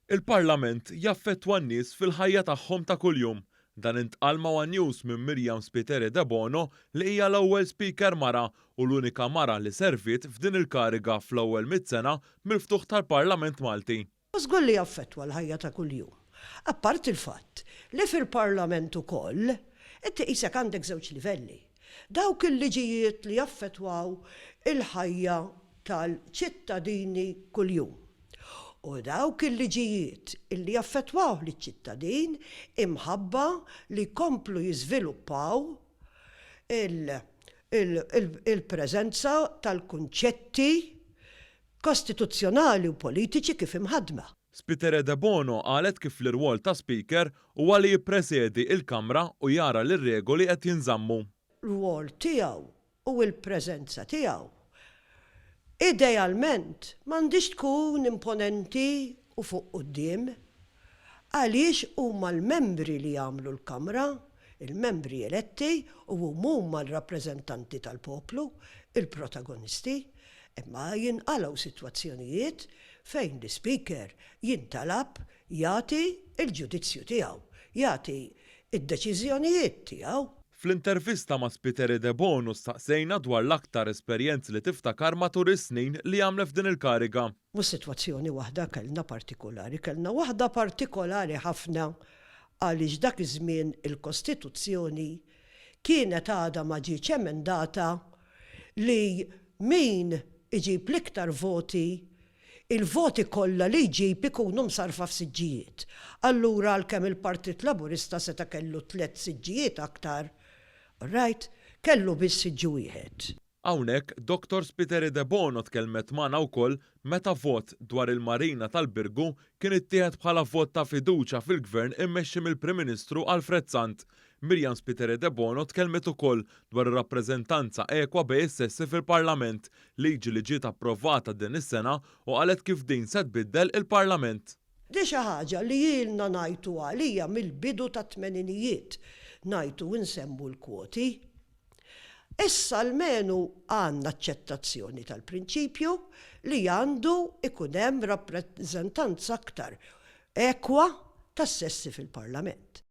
Il-Parlament jaffettwa n-nies fil-ħajja tagħhom ta' kuljum. Dan intqal ma' one News minn Myriam Spiteri Debono li hija l-ewwel Speaker mara u l-unika mara li serviet f'din il-kariga fl-ewwel sena mill-ftuħ tal-Parlament Malti. Żgur li jaffettwa l-ħajja ta' kuljum. Apart il-fatt li fil-Parlament ukoll inti qisek għandek żewġ livelli. Dawk il-liġijiet li jaffettwaw il-ħajja tal-ċittadini kuljum. U dawk il-liġijiet illi jaffettwaw liċ-ċittadin imħabba li jkomplu jiżviluppaw il-preżenza tal-kunċetti kostituzzjonali u politiċi kif imħaddma. Spiteri Debono qalet kif l-irwol ta' Speaker huwa li jippresedi il-Kamra u jara li r-regoli qed jinżammu. Rwol tiegħu u l-preżenza tiegħu idealment m'għandix tkun imponenti u fuq quddiem, għaliex huma l-membri li jagħmlu l-Kamra, il-membri eletti, u huma l-rappreżentanti tal-poplu, il-protagonisti, imma jinqalgħu sitwazzjonijiet fejn l-Ispeaker jintalab jagħti l-ġudizzju tiegħu, jagħti d-deċiżjonijiet tiegħu. Fl-intervista ma' Spiteri Debono staqsejna dwar l-aktar esperjenzi li tiftakar matul is-snin li għamlet f'din il-kariga. Mhux sitwazzjoni waħda kellna partikolari, kellna waħda partikolari ħafna għaliex dak iż-żmien il-Kostituzzjoni kienet għadha ma ġietx emendata li min iġib l-iktar voti, il-voti kollha li jġib ikunu msarfa f'siġġijiet. Allura għalkemm il-Partit Laburista seta' kellu 3 siġġijiet aktar, right, kellu biss siġġu wieħed. Hawnhekk Dr. Spiteri Debono tkellmet magħna wkoll meta vot dwar il-Marina tal-Birgu kien ittieħed bħala vot ta' fiduċja fil-Gvern immexxi mill-Prim Ministru Alfred Sant. Myriam Spiteri Debono tkellmet ukoll dwar ir-rappreżentanza ekwa bejn is-sessi fil-Parlament, liġi li ġiet approvata din is-sena, u qalet kif din se tbiddel il-Parlament. Di xi ħaġa li ilna ngħidu għalija mill-bidu tat-tmeninijiet, ngħidu nsemmu l-kwoti. Issa almenu għandna aċċettazzjoni tal-prinċipju li għandu ikun hemm rappreżentanza aktar ekwa tas-sessi fil-Parlament.